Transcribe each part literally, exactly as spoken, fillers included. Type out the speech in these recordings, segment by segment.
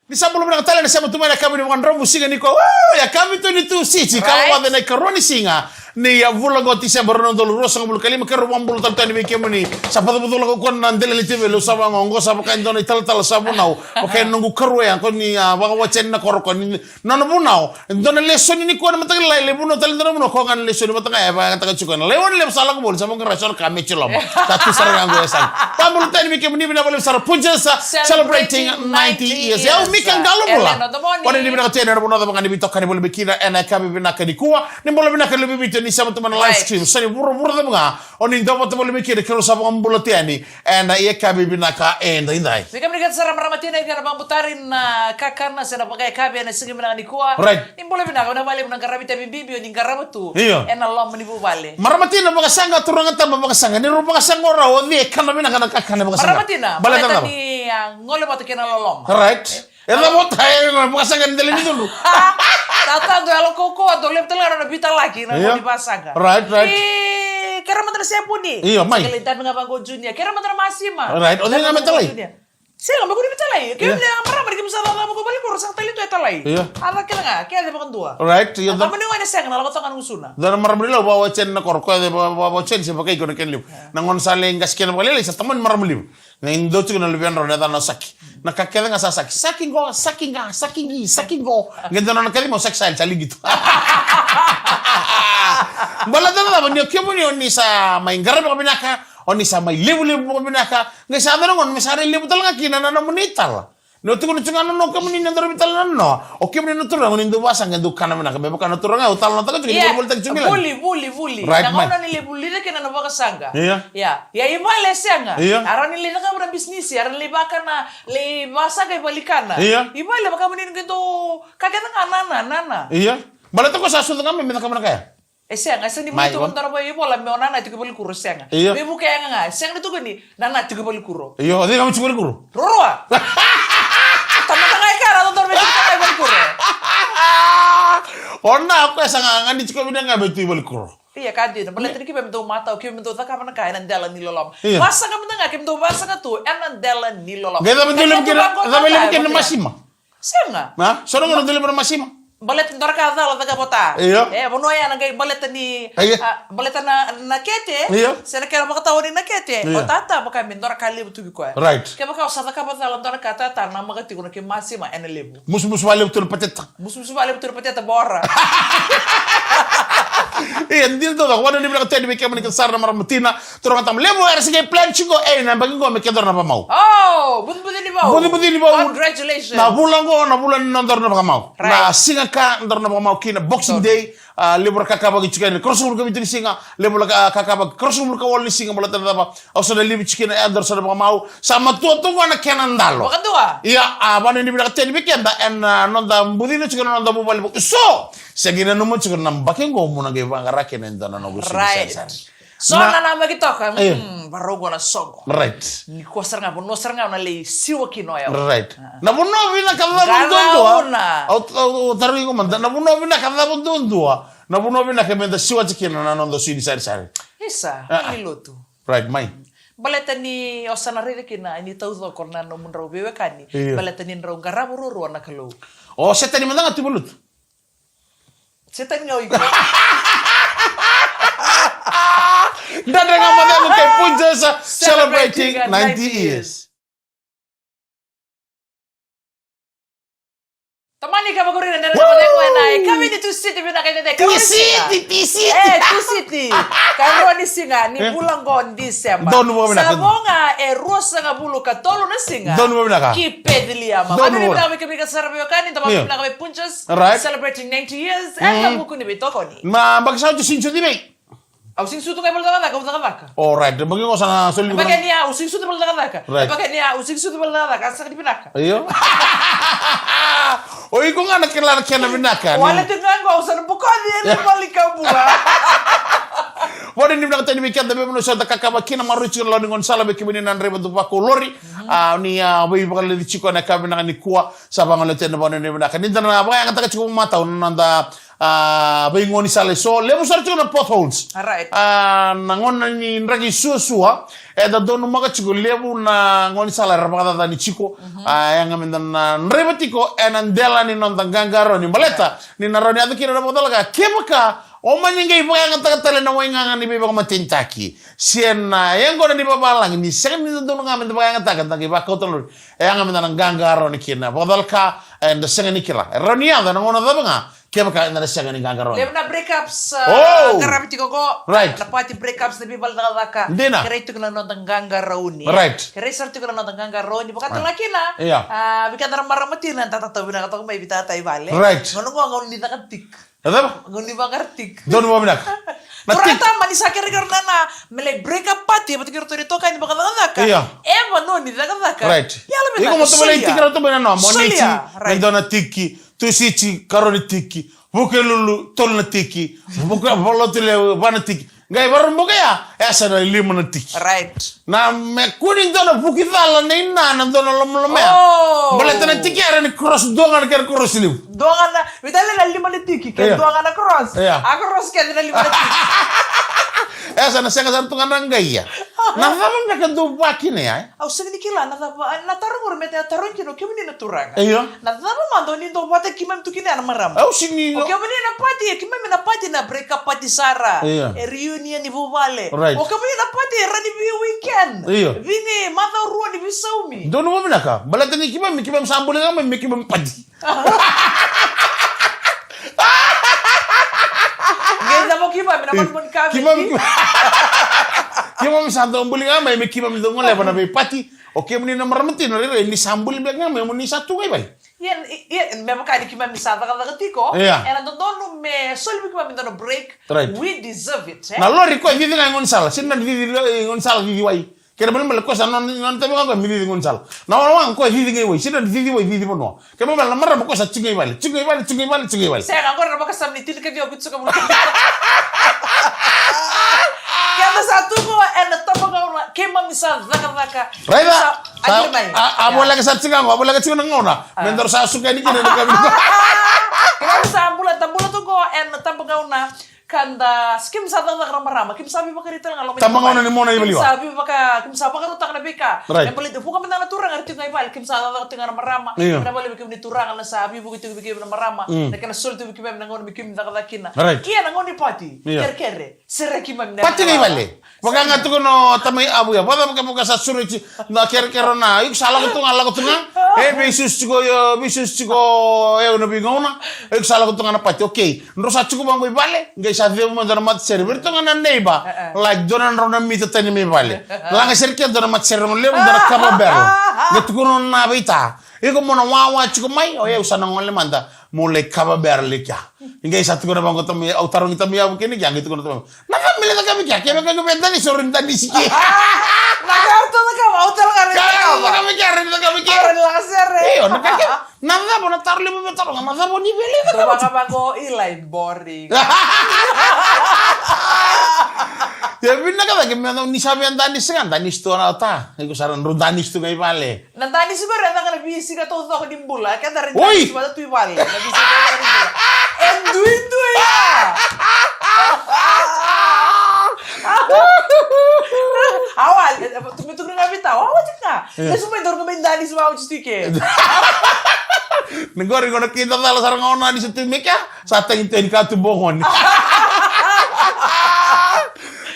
Ni sa bula vinaka tale na sema tu mai na yakavi ni vakadravu siga nikua. Woo, yakavi tu ni Tusiti, ka Right. vakaca na ikarua ni siga ni a vula qo Tiseba rua na udolu ruasagavulu ka lima, keirau vakabula tale tu yani vei kemuni. Sa pacapaca lako kua na delele teveli, au sa vaqo, qo sa vaka e dua na italatala sa vunau. Vaka e noqu karua ya, ko ni a vakawati yani na koro, ko ni nona vunau. E dua na lesoni nikua na mataka lailai, vunau tale dua na vunau, ko ga na lesoni mataka ya, e vakayagataka tiko na laione levu sa lako voli, sa vaqara so na ka me tiloma. Sa tu sara ga qo e sara. Vakabula tu yani vei kemuni, vinaka vakalevu sara, Punjas, uh, celebrating ninety years. Yau Mika Qalo Bula. Ena noda moni. Vakanuinui vinaka tu yani na vanua cava ga ni veitokani voli mai kina ena yakavi vinaka nikua. Ni bula vinaka levu vei tou ni sema tu mai na live Right. stream. So ni vuravura cava ga o ni dau vata voli mai kina, keirau sa vakabula tu yani ena yakavi vinaka edaidai. Vei kemuni kece sara marama tina, ena vakabutari na kakana se na vakayakavi ena siga vinaka nikua. Right. Ni bula vinaka, vinaka vakalevu na qaravi itavi bibi o ni qarava tu Io. ena loma ni vuvale. Marama tina vakasaqa, turaga tama vakasaqa, ni rau vakasaqa o rau, o cei e kana vinaka na kakana vakasaqa? Marama tina, Baleta baleta cava? ni a gole vata kei na loloma. Right. E cava o ta e na vakasaqa ni dela ni cudru? Tata, dou yalo kaukauwa, dou levu tale ga na nona vitalaki na Io. nona vasaqa. Right, right. E, kerea mada na sebuni. Io, mai. Sa qai lai dabe ga vaqo Junior. Kerea mada na masima. Right. O cei ga me talai? Junior. Sega, me kua ni me talai. Ke Io. le marama ni keimami sa cakacaka vaqo valenibula, sa talai tu e talai. Io. A caka kece ga, kece vakadua. Right, io, A da- kama ni gone sega, na lako toka na gusuna. Dua na marama ni Lau, vakawati yani na koro, koya va- va- vakawati yani se vakaiko na kena levu. Na gone sa lai qase kina vakalailai, sa tamani marama levu. Na i dua tiko na luvedrau na yacana o Saki. Na ka kece ga sa Saki. Saki qo, Saki ga, Saki qi, Saki qo. Qai dua na nona kaci mai o Saki sa yali, sa liqi tu. Baleta na cava? Ni o kemuni o ni sa mai qaravi vakavinaka, o ni sa mai levulevu vakavinaka. Qai sa yaco na gauna me sa rai levu tale ga kina na nomuni tala. Ni o tukuna tiko ga na noa, o kemuni na dorovi tale na noa. O kemuni na turaga ni dau vasaqa, dau kana vinaka. Me vaka na turaga, au talanoataka tiko, ni Ia, volivolitaki tiko qai. vuli, vuli, vuli. Right, Na gauna mai. ni lai vulica kina na vakasaqa. Ia. Ia. Ia, i vale e sega. Ia. A rawa ni lai cakava na bisinisi, a rawa ni lai vakana, lai vasaqa i valikana. Ia. I vale, vaka muni ni qai dau, ka kece ga nana, nana. Ia. Baleta ko sa sucu ga mai me cakava na ka ya. E sega, e sega ni Mai, vuli tu wan- dua na vaivola me o nana tiko i valikuro, sega. Ia. Me vuke yaga ga, sega ni tukuni, nana tiko i valikuro. Io, o cei ga me tiko i valikuro? Rorua. Tamata ga e kaya, dodonu me tiko i valikuro. O na, o koya sa ga, ga ni tiko vinaka ga me tu i valikuro. Ia, ka dina, baleta ni keimami dau matau, keimami dau cakava na ka ena dela ni loloma. Ia. Vasaqa mada ga, keimami dau vasaqa tu ena dela ni loloma. Qai cava e dau levu kina, cava e levu kina na masima? Sega. Na? So na gauna dau levu na masima. Baleta dua na ka cala cakava o ta. Io. E, vanua ya na qai baleta ni, Io. a, baleta na, na kete. Io. Se na kena vakatawa ni na kete. Io. O tata vaka me dua na ka levu tu vei koya. Right. Kevaka o sa cakava cala dua na ka, tata, namaka tiko na kena masima ena levu. Musumusu vakalevu tu na pateta. Musumusu vakalevu tu na pateta, bora. Ia, dina toka, vakanuinui vinaka tu yani vei kemuni kece sara na marama tina. Turaga tama levu era se qai plan tiko, e, na yabaki qo me kedra na vakamau. Oh, bucibuci ni vau. Bucibuci ni vau. Congratulations. Na vula qo, na vula ni nodra na vakamau. Right. Na siga ka nodra na vakamau kina, Boxing Day, a, levu era kakavaki tiko yani, ruasagavulu ka vitu ni siga, levu era ka-, kakavaki, ruasagavulu ka walu ni siga, baleta na cava, au sa na livi tiko kina, e, dra sa na vakamau, sa matua tu qo na kena dalo. Vakadua. Ia, a, vakanuinui vinaka tu yani vei keda, ena, a, noda bucina tiko na noda vuvale vakaso. Sega ni nanuma tiko na yabaki qo mo na qai vaqara kina e dua na noqu siga Right. sarisari. So Na- na namaki toka, Io. mm, varau qo na soqo. Right. Nikua sara ga, vanua sara ga au na lai siwa kina o yau. Right. Ah. Na vanua vinaka cava Qarauna. duadua. Au, au, au tarogi iko mada, na vanua vinaka cava duadua. Na vanua vinaka meda siwati kina na noda sui ni sarisari. Isa, Ah, ah. ni lotu. Right, mai. Baleta ni o sa na raica kina ni taucoko na nomudrau veiwekani. Io. Baleta ni drau qarava ruarua na Kalou. O Setani mada ga tu i valutu. Setani ga o iko. Dredre ga mo cegu kei Punjas, celebrating ninety years. Tamani ka vakariri na dredre ga mo cegu ena yakavi ni Tusiti vinaka edaidai. Tusiti, Tusiti. E, Tusiti. Karua ni siga ni Eh. vula qo December. Donu vakavinaka. Sa vo ga e ruasagavulu ka tolu na siga. Donu vakavinaka. Ki Peceliema. Donu vakavinaka. Vakanuinui vinaka vei kemuni kece sara veiwekani, tamani Io. vinaka vei Punjas. Right. Celebrating ninety years. Mm. Ena vuku ni veitokoni. Na yabaki sa oti o sega ni sucu i vei? Au sega ni sucu ga i valecakacaka, au cakacaka. Oh, right. Yabaki qo sa na soli Yabaki ni a, au sega ni sucu i valecakacaka. Right. Yabaki ni a, au sega ni sucu i valecakacaka. Sega ni vinaka. Io. O iko ga na kila na kena vinaka. Wale tu ga qo, au sa na bokoci ena vale kabua. Vakanuinui vinaka tu yani vei keda, me vuna sa da kakava kina, maroroi tiko na lawa ni gaunisala vei kemuni na draiva dau vakolori. Mhm. A, ni a, veivakaleci tiko ena yakavi vinaka nikua, sa vagolea tu yani na vakanuinui vinaka. Ni da na vakayagataka tiko vakamatau na noda A, vei gaunisala eso, levu sara tiko na potholes. Right. A, na gauna ni draki suasua, e da donumaka tiko levu na gaunisala era vakacacani tiko. A, e yaga me da na draiva tiko ena dela ni noda qaqarauni. Baleta ni na rawa ni yaco kina na vakacalaka, kevaka o mani qai vakayagataka tale na waigaga ni veivakamatenitaki se na yaqona ni vavalagi, ni sega ni dodonu ga me da vakayagataka, da qai vakauta na lori. E yaga me da na qaqarauni kina. Vakacalaka, e da sega ni kila e rawa ni yaco ena gauna cava ga, kevaka eda na sega ni qaqarauni. Levu na breakups, uh, oh! Qaravi tiko qo. Right. Na party breakups, na veivalecakacaka. Dina. Kerei tiko na noda qaqarauni. Right. Kerei sara tiko na noda qaqarauni. Vakatala kina. Yeah. Uh, vei keda na marama tina, da tatau vinaka toka mai vei tata i vale. Right. Gauna qo gauna ni caka tik. Na cava? Gauna ni vaqara tik. Donu vakavinaka. Na tik. Turaga tama, ni sa kerekere na na me lai break up party vata kei ratou na itokani vakacakacaka. Ia. E vanua ni cakacaka. Right. Iko mo tavalei tiki ratou mai na noa. Moniti me dua na tiki. Tusiti karua ni tiki. Vukelulu tolu na tiki. Vuke Valotulevu va na tiki. Qai varabuka ya, e sa na lima na tiki. Right. Na me kua ni dua na vuki cala na ina, na dua na lomaloma ya. Oh. Baleta na tiki era ni cross dua ga na kena cross levu. Dua ga na, vitale na lima na tiki, ke dua ga na cross. Yeah. A cross ke na lima na tiki. E sa na sega sara tu ga na qai ya. Na cava beka dou vakina ya, e? Au sega ni kila na cava, na taro qori me taro kina o kemuni na turaga. Io. Na cava mada o ni dau vata keimami tu kina na marama? Au sega ni. O kemuni na pati, e keimami na pati na break up party sara. Io. E reunion ni vuvale. Right. O kemuni na pati e rani vei weekend. Io. Vini macawa rua ni veisaumi. Donu vakavinaka. Baleta ni keimami, keimami sa buli ga mai me keimami pati. Qai cava o keimami na manumanu ka vei. Keimami sa dau buli ga mai me keimami dau goleva na veipati. O kemuni na marama tina rairai ni sa buli beka ga mai mo ni sa tu ga i vale. Ia, ia, me vaka ni keimami sa cakacaka tiko. Ia. Ena dodonu me soli vei keimami dua na break. Right. We deserve it, e? Na lori koya cici ga i gaunisala. Sega ni cici i gaunisala, cici wai. Kena ibalebale koya sa nona, nona tavi ga koya me cici gaunisala. Na walawaqa koya cici ga i wai, sega ni cici wai, cici vanua. Kena ibalebale na marama koya sa tiko ga i vale, tiko ga i vale, tiko ga i vale, tiko ga i vale. Sega, qori na vakasama ni tini ka ciwa vitusagavulu. Keda sa tu qo ena tabagauna, keimami sa cakacaka. Raica. Sa, a, a voleka sa tiko ga qo, a voleka tiko na gauna. Me daru sa suka yani kina na kavi. Keimami sa bula, da bula tu qo ena tabagauna. Ka da, keimami sa cakacaka na marama, keimami sa veivakarau tale ga loma ni tabagauna ni mona livaliva. Keimami sa veivaka, keimami sa vakarautaka na veika. Right. Me baleta vuqa mada na turaga era tiko ga i vale, keimami sa cakacaka tiko ga na marama. Io. Kena vale vei kemuni turaga na sa veivuke tiko vei kemuni na marama. Mm. Na kena soli tu vei keimami na gauna me keimami cakacaka kina. Right. Ia na gauna ni pati. Io. Kerekere. Sere keimami na pati ga i vale. Vaka ga tukuna o tamai Avu ya. Vaka, vaka, vaka sa sureti. Na kerekere na, iko sa lako tu ga, lako tu ga. E, veisusu tiko, io, veisusu tiko, e, na veigauna. Iko sa lako tu ga na pati, okay. Drau sa tiko vaqo i vale, qai sa cegu mai dua na matasere. Vei iratou ga na neighbor. Like, dua na drau na mita tani mai vale. Laga sere ke dua na matasere, dua na levu, dua na kava barrel. Qai tukuna na veita. Iko mo na wawa tiko mai, o yau sa na gole mada. Mo lai kava barrel i kea. Qai sa tukuna vaqo tamai, au tarogi tamai Avu kina kea, qai tukuna tamai. Na cava me lai caka mai kea, kevaka qai via danisi, o rawa ni danisi kea. Na cava tu na cava, au taro ga ni caka mai kea, rawa ni caka mai kea. Rawa ni laga sere. Io, na ka kea. Na cava na taro levu me taro ga, na cava ni via lai caka mai kea. Vaka vaqo i lai boring. Ia vinaka cake me ni sa via danisi ga, danisi tu na ota. Iko sa na drau danisi tu ga i vale. Na danisi qori e caka na veisiga taucoko ni bula, keda ra danisi vata tu i vale. Na veisiga taucoko ni bula. E duidui ya. Awa, tukutuku na vita, awa, awa tiko ga. Lesu mai daru ga mai danisi, awa, tiko ke. Ni qori qo na kidacala sara ga o na danisi tu me kea, sa tagi tu yani ka tu bogoni.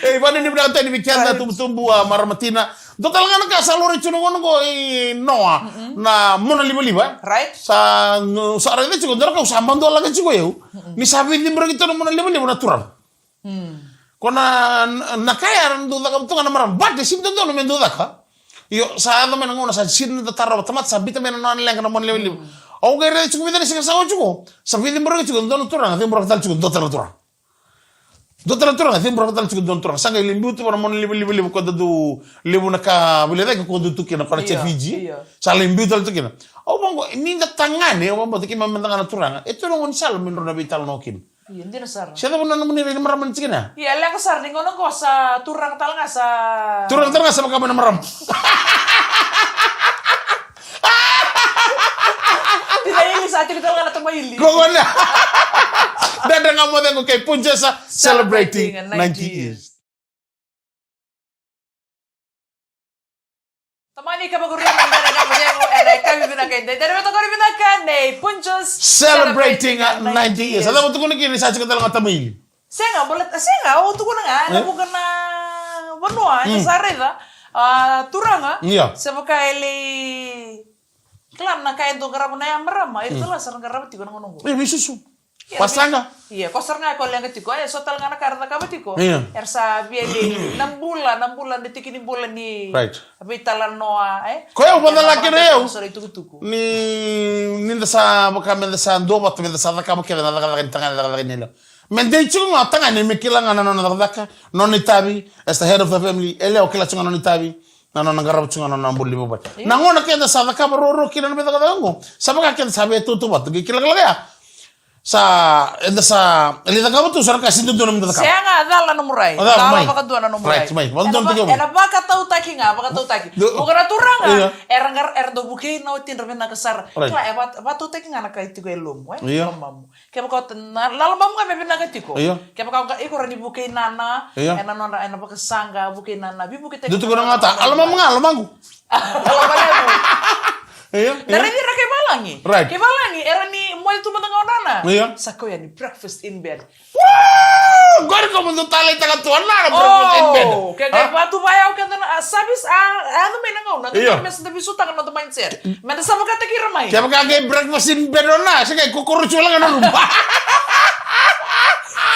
Ei, vani ni vinaka tani me kea na tubutubu a marama tina. Dua tale ga na ka sa laurai tu na gauna qo i Noa, na mona livaliva. Right. Sa, sa raica tiko, dua na ka au sa madua laka tiko au. Ni sa veiceburaki tu na mona livaliva na turaga. Ko na, na ka ya era dau caka tu ga na marama. But e sega ni dodonu me dau caka. Io, sa yaco mai na gauna sa sega ni da tarova, tamata sa biuta mai na nona leqa na mona livaliva. Au qai raica tiko vica na siga sa oti qo. Sa veiceburaki tiko, dua na turaga, ceburaki tale tiko, dua tale na turaga. Dua tale na turaga, ceburaka tale tiko dua na turaga. Sa qai lai biu tu vua na mona livaliva, livaliva ko da dau levu na ka veilecayaki ko dau tu kina, ko na tia Fiji. Io. Sa lai biu tale tu kina. Au vaqo, ni da tagane, au vaqo, keimami mada ga na turaga. E tu na gaunisala me drau na veitalanoa kina. Io, dina sara. Se cava na nomuni rai ni marama ni tikina? Io, leqa sara ni gauna qo sa turaga tale ga sa. Turaga tale ga sa vaka mai na marama. Tina ili sa Ati kita lana tamaili. Kogona. Dada ga mo cego kei Punjas celebrating ninety years. Tamani ka vakuria na dada ga mo cego, ena ikavi vinaka e dai. Dada vata kori vinaka nei Punjas celebrating ninety years. Sa cava tukuna kina ni sa tiko tale ga tamaili. Sega, baleta, sega, au tukuna ga, ena vuka na vanua, ena sa raica, a, turaga, se vaka e lei, kila na ka e dau qarava na ya marama, ira tala sa na qarava tiko na gauna oqo. Io, veisusu. Pasaga. Ia, ko sara ga ko leqa tiko, e so tale ga na ka era cakava tiko. Era sa via lei, na bula, na bula, na tiki ni bula ni veitalanoa, e? Ko yau, vacalaki na yau. Ni, ni da sa, vaka me da sa dua vata, me da sa cakava kece na cakacaka ni tagane, cakacaka ni yalewa. Me dei tiko ga o tagane me kila ga na nona cakacaka, nona itavi, as the head of the family, e lewa kila tiko ga na nona itavi, na nona qarava tiko ga na nona bula ni vuvale. Na gauna keda sa cakava roro kina na veicakacaka oqo, sa vaka keda sa via tautauvata, qai kila kila ya. Sa, eda sa, e lai cakava tu, sa na ka sega ni dodonu me da cakava. Sega, cala na nomu rai. Cala mai. Vakadua na nomu rai. Right, mai. Vakadua na nomu rai. Ena vakatautaki ga, vakatautaki. Vuka na turaga, era dau vukei na watidra vinaka sara. Kila, e vakatautaki ga na ka e tiko e lomamu, e? Lomamu. Kevaka o ta-, na lala mamu ga me vinaka tiko. Io. Kevaka o ga iko ra ni vukei nana, io, ena nona, ena vakasaqa, vukei nana, vivukei tiko. Dutu ko na gata, a lala mamu ga, a lala mamu. A lala mamu. Io, io. Na raici ira kei valagi. Right. Kei valagi, era ni moce tu mada ga o nana. Io. Sa koya ni breakfast in bed. Woo! Qori ko mo dau taleitaka tu o nana, breakfast in bed. Oh, ke qai vatu vaya o keda na, a, service, a, a, yaco mai na gauna, io, me sa da veisotaka na noda mindset. Me da sa vakataki ira mai. Kevaka qai breakfast in bed o na, se qai kokoro tu wale ga na rumu.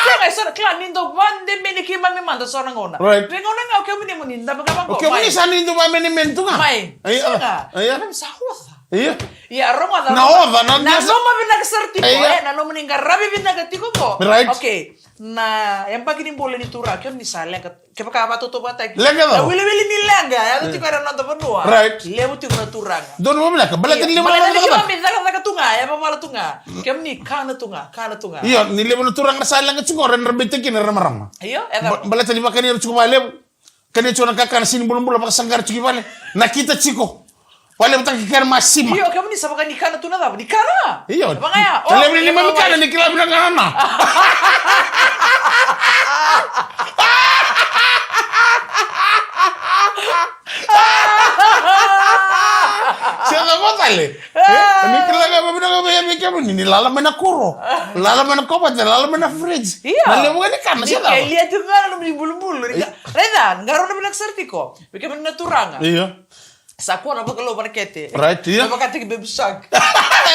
Sega, e so na, kila, ni dau vademeni keimami mada so na gauna. Right. Veigauna ga o kemuni mo ni dabe ga vaqo. O kemuni sa ni dau vamenemeni tu ga. Mai. Io. Sega. Io. Keimami sa oca. Io. Ia, rogoca. Na oca, na, na noma vinaka sara tiko, io, e, na nomuni qaravi vinaka tiko qo. Right. Okay. Na yabaki ni bula ni turaga, kemuni sa leqa, kevaka vakatautauvatataki. Leqa cava? Na wiliwili ni leqa, yaco tiko ena noda vanua. Right. Levu tiko na turaga. Donu vakavinaka, baleta ni levu na turaga. Io, baleta ni keimami cakacaka tu ga, yavavala tu ga. Kemuni kana tu ga, kana tu ga. Io, ni levu na turaga ra sa leqa tiko, ra na beitaki kina, ra marama. Io, e cava? Ba-, baleta ni vakani ira tiko vakalevu. Kania tiko na kakana, sega ni bulabula, vakasaqara tiko i vale. Nakita tiko. Vakalevutaki kena masima. Io, kemuni sa vaka ni kana tu na cava? Ni kana. Io. Vaka ya. Ka levu ni neimami kana ni kila vinaka ga na. Se cava tale? E, ni kila ga vinaka ga vei kemuni, ni lala mai na kuro. Lala mai na kovate, lala mai na fridge. Io. Na levu ga ni kana, se cava? Ni kelia tiko ga na nomuni bulubulu. Raica, qarauna vinaka sara tiko. Vei kemuni na turaga. Io. Sa kua na vakalou vata kece. Right, io. Na vakataki Baby Shark. E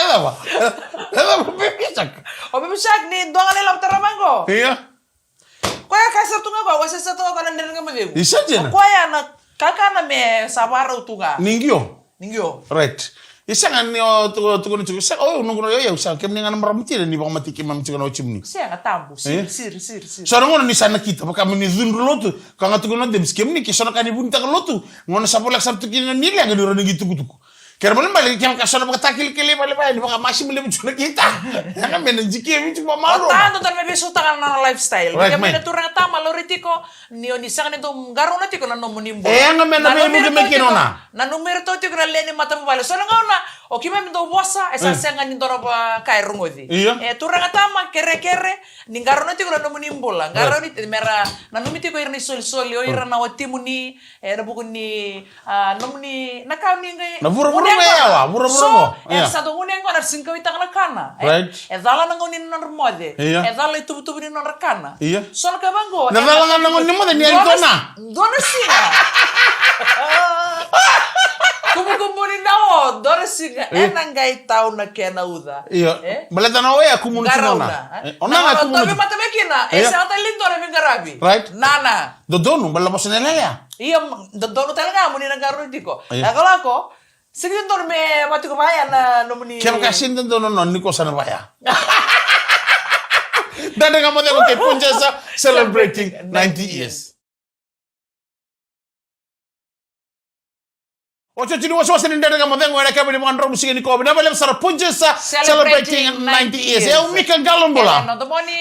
cava? E cava Baby Shark? O Baby Shark ni dua ga lai lavo tara mai qo. Io. Koya ka sara tu ga koya, wase sara tu ga koya na dredre ga mo cegu. Isa dina. O koya na kakana me sa varau tu ga. Ni qio. Ni qio. Right. Isa ga ni o tuku, tuku ni tuku. Isa, o, noqu na, o, o, isa, kemuni ga na marama tina ni vakamatei keimami tiko na watimuni. Sega, tabu. Siri, siri, siri, siri. So na gauna ni sa nakita, vaka me ni cudru lotu, ka ga tukuna o James, kemuni ke so na ka ni vunitaka lotu, gauna sa voleka sara tu kina ni leqa ni rawa ni qai tukutuku. Kena ibalebale, kevaka so na vakatakilakila i vale vaya, ni vakamasima levu tu na kita. Yaga me na jikevi tu vakamalua. O ta dodonu me veisautaka na nona lifestyle. Right, kemuni na turaga tama, laurai tiko, ni o ni sega ni dau qarauna tiko na nomuni bula. E yaga me na veivuke mai kina o na. Nanumi iratou tiko na lewe ni matavuvale. So na gauna, o keimami dau vosa, e sa sega ni dua na ka e rogoci. Io. E turaga tama, kerekere, ni qarauna tiko na nomuni bula. Qarauni, mera nanumi tiko ira na isolisoli, o ira na watimuni, e na vuku ni, a, nomuni, na ka ni qai. Na vuravura me yawa, vuravura. So, e sa dau gunu yaqona, sega ni kauaitaka na kana. E, right. E cala na gauna ni nodra moce. Io. E cala na ituvatuva ni nodra kana. Io. So na ka vaqo. Na cala ga na gauna ni moce ni yali dua na. Dua na siga. Kubukubu ni na o, dua na siga. Io. E na qai tau na kena uca. Io. E? Baleta na o ya kumuni tu na. Qarauna, e? E, o na ga kumuni tu. Tauvimate mai kina, e sega tale ni dua na veiqaravi. Right. Nana. Dodonu, baleta vosa na yalewa. Io, dodonu tale ga mo ni na qarauna tiko. Io. E kalako, sega ni dodonu me vaka tiko vaya na nomuni. Kevaka sega ni dodonu, no, ni ko sa na vaya. Dada ga mo cegu kei Punjas celebrating ninety years. Otioti ni wasewase ni Dredre Ga Mo Cegu ena kena ni vakadromu siga nikua. Vinaka vakalevu sara Punjas, celebrating ninety years. E au Mika Qalobula.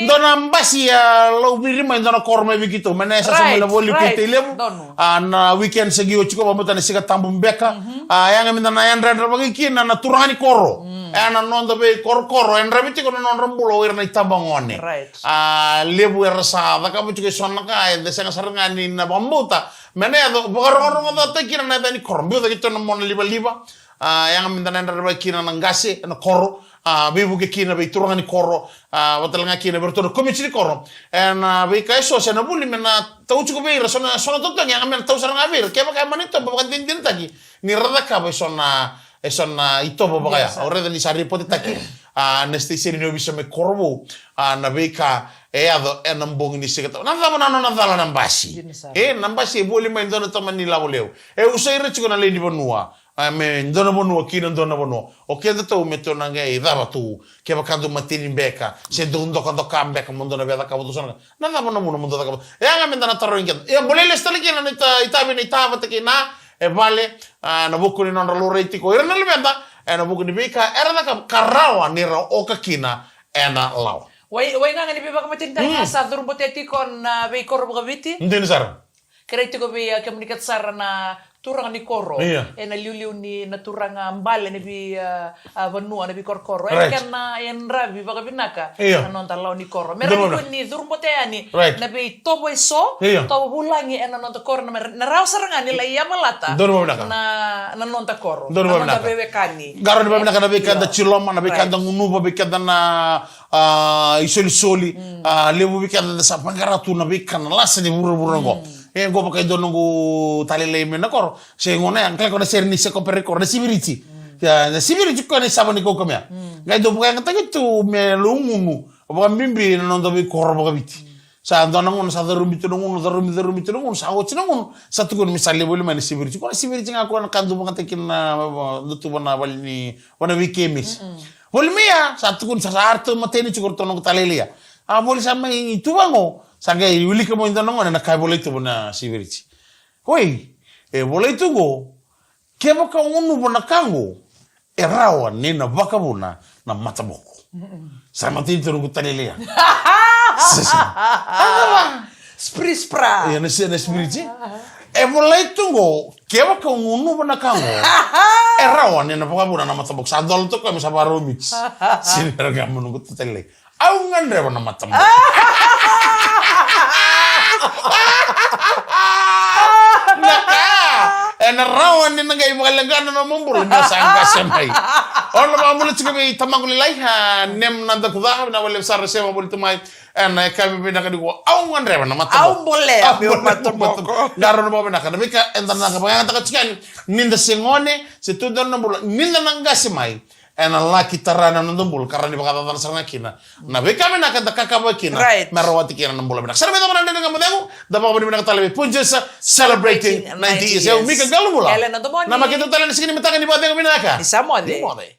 Dua na basi a lauviri mai dua na koro mai vei keitou. Mai na yasayasa mai na voli keitou levu. A, na weekend sa qai oti ko, vabauta na Siga Tabu beka. A, yaga meda na yadrayadravaki kina na turaga ni koro. Ena noda veikorokoro, e dravi tiko na nodra bula o ira na itabagone. A, levu era sa cakava tiko e so na ka eda sega sara ga ni na vakabauta me na yaco, vakarogorogocataki kina na yaca ni koro. Biu cake tu na mona livaliva. A, yaga meda na yadrayadravaki kina na qase ena koro. A, veivuke kina vei turaga ni koro. A, vata tale ga kina vei iratou na komiti ni koro. Ena veika e so se na vuli me na tau tiko vei ira, so na, so na totogi, yaga me na tau sara ga vei ira. Kevaka e mani toba vakadinadinataki ni ra cakava e so na, e so na itovo vakaya. Au raica ni sa ripotetaki, a, na siteseni ni ovisa mai Korovou, a, na veika e yaco ena bogi ni Siga Tabu. Na cava na nona cala na basi? E, na basi e voli mai dua na tamani lavo levu. E usai ira tiko na lewe ni vanua. A, me dua na vanua ki na dua na vanua. O kedatou me tou na qai cava tu, kevaka dou mateni beka, se dou dokadoka beka mo dou na via cakava tu so na ka. Na cava na vuna mo dou cakava? E yaga meda na tarogi keda. Ia bolei lesu tale kina na ita-, itavi na itavata kei na e vale, a, na vuku ni nodra laurai tiko ira na luveda ena vuku ni veika era cakava ka rawa ni ra oka kina ena lawa. Wai, wai gaga ni veivakamatenitaki ga sa curu bote tiko na veikoro vakaviti. Dina sara. Kerei tiko vei, a, kemuni kece sara na turaga ni koro. Ena liuliu ni na turaga bale na vei, a, a, vanua na veikorokoro. Ena kena yadravi vakavinaka na noda lawa ni koro. Me rawa ni curu bote yani na veitovo e so, tovo vulagi ena noda koro, na me, na rawa sara ga ni lai yavalata na, na noda koro. Na noda veiwekani. Qarauni vakavinaka na veika eda tiloma, na veika eda gunuva, veika eda na a, isolisoli, a, levu vei keda da sa vaqara tu na veika na lasa ni vuravura oqo. E, qo vaka e dua noqu talei mai na koro. Se gona ya, qai ko na sere ni se kopere koro, na sivirici. Ia, na sivirici ko na isava ni kaukamea. Qai dau vakayagataki tu me lou gunu, vakabibi na noda veikoro vakaviti. Sa dua na gunu sa carumi tu na gunu, carumi, carumi tu na gunu, sa oti na gunu, sa tukuni me sa levu mai na sivirici. Ko na sivirici ga ko na ka dau vakayagataki na, na tu vana vale ni, vana vei kemisi. Voli mai ya, sa tukuni sa, sa ratou mateni tiko ratou noqu talei ya. A voli sa mai tu vaqo, sa qai wilika mai dua na gone na ka e volai tu vana sivirici. Oi, e volai tu qo, kevaka o gunuva na ka qo, e rawa ni na vakavuna na mataboko. Sa mateni tu noqu talei ya. Sasa. Agava. Spri spra. Ia na si-, na sivirici. E volai tu qo, kevaka o gunuva na ka qo, e rawa ni na vakavuna na mataboko. Sa dola tu koya me sa vakarau miti. Sini ra ga mo noqu talei. Au gadreva na mataboko. Na ka, ena rawa ni na qai vakaleqa na nomu bula ni sa qase mai. Au na vakabula tiko vei tamaqu lailai, a, Nem Nadakuca, na vakalevu sara sema voli tu mai. Ena yakavi vinaka nikua, au gadreva na mataboko. Au bolea meu mataboko. Qarauna vakavinaka na veika eda na vakayagataka tiko yani, ni da se gone, se tu dua na bula, ni da na qase mai. Ena laki tara na noda bula, ka rawa ni vakacacana sara ga kina na veika vinaka eda kakava kina. Me rawati kina na bula vinaka. Sa ra mai cava na Dredre Ga Mo Cegu, da vakavinavinaka tale vei Punjas, celebrating ninety years. E au Mika Qalobula. Elena Domoni. Na makete tale na siga ni mataka, ni vakacegu vinaka. Ni sa moce. Ni moce.